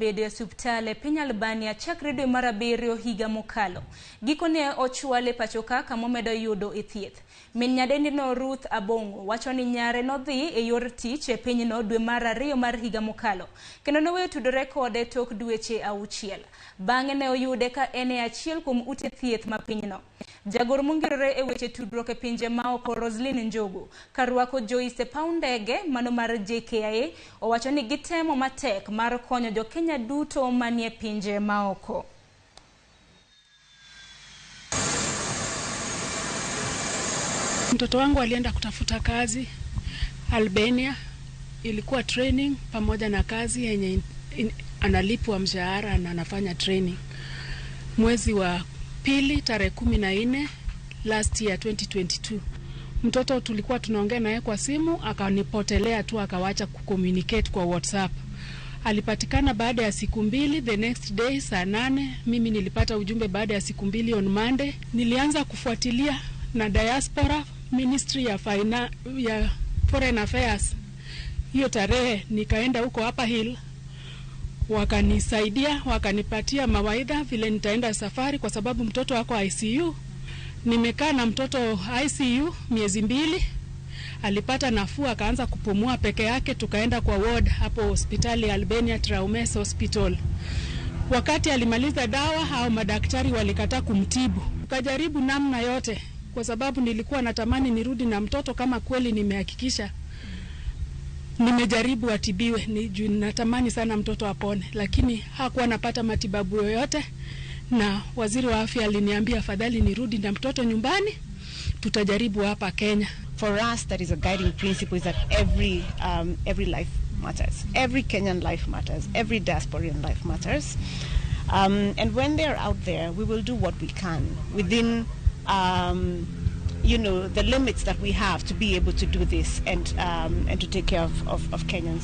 Bedo e osiptal e piny Albania chakre dwe mar abiriyo higa mokalo. Gikone ochwale pachoka kama omedo yudo e thieth. Min nyadendino Ruth Abong'o wacho ni nyare nodhi e yor tich e pinyno dwe mar ariyo mar higa mokalo kendo noweyo tudore kode tok dweche 6. Bang'e ne oyude ka en e achiel kuom ute thieth ma pinyno. Jagoro mongirore e weche tudruok e pinje maoko Roslyn Njogu karwako Joyce e paw ndege mano mar JKIA owacho ni gitemo matek mar konyo jokenya duto manie pinje maoko. Mtoto wangu alienda kutafuta kazi Albania, ilikuwa training pamoja na kazi yenye analipwa mshahara na anafanya training. Mwezi wa pili tarehe 14 last year 2022. Mtoto tulikuwa tunaongea naye kwa simu, akanipotelea tu, akawacha kucommunicate kwa WhatsApp. Alipatikana baada ya siku 2, the next day saa 8. Mimi nilipata ujumbe baada ya siku 2 on Monday. Nilianza kufuatilia na Diaspora Ministry ya Foreign Affairs. Hiyo tarehe nikaenda huko Upper Hill, wakanisaidia, wakanipatia mawaidha vile nitaenda safari kwa sababu mtoto wako ICU. Nimekaa na mtoto ICU miezi 2. Alipata nafuu akaanza kupumua peke yake, tukaenda kwa ward hapo hospitali Albania Traumes Hospital. Wakati alimaliza dawa hao madaktari walikataa kumtibu. Tukajaribu namna yote kwa sababu nilikuwa natamani nirudi na mtoto kama kweli nimehakikisha nimejaribu atibiwe, ni natamani sana mtoto apone, lakini hakuwa anapata matibabu yoyote. Na waziri wa afya aliniambia afadhali nirudi na mtoto nyumbani, tutajaribu hapa Kenya. For us, that is a guiding principle, is that every life matters. Every Kenyan life matters. Every diasporian life matters. And when they are out there, we will do what we can within the limits that we have to be able to do this and to take care of Kenyans.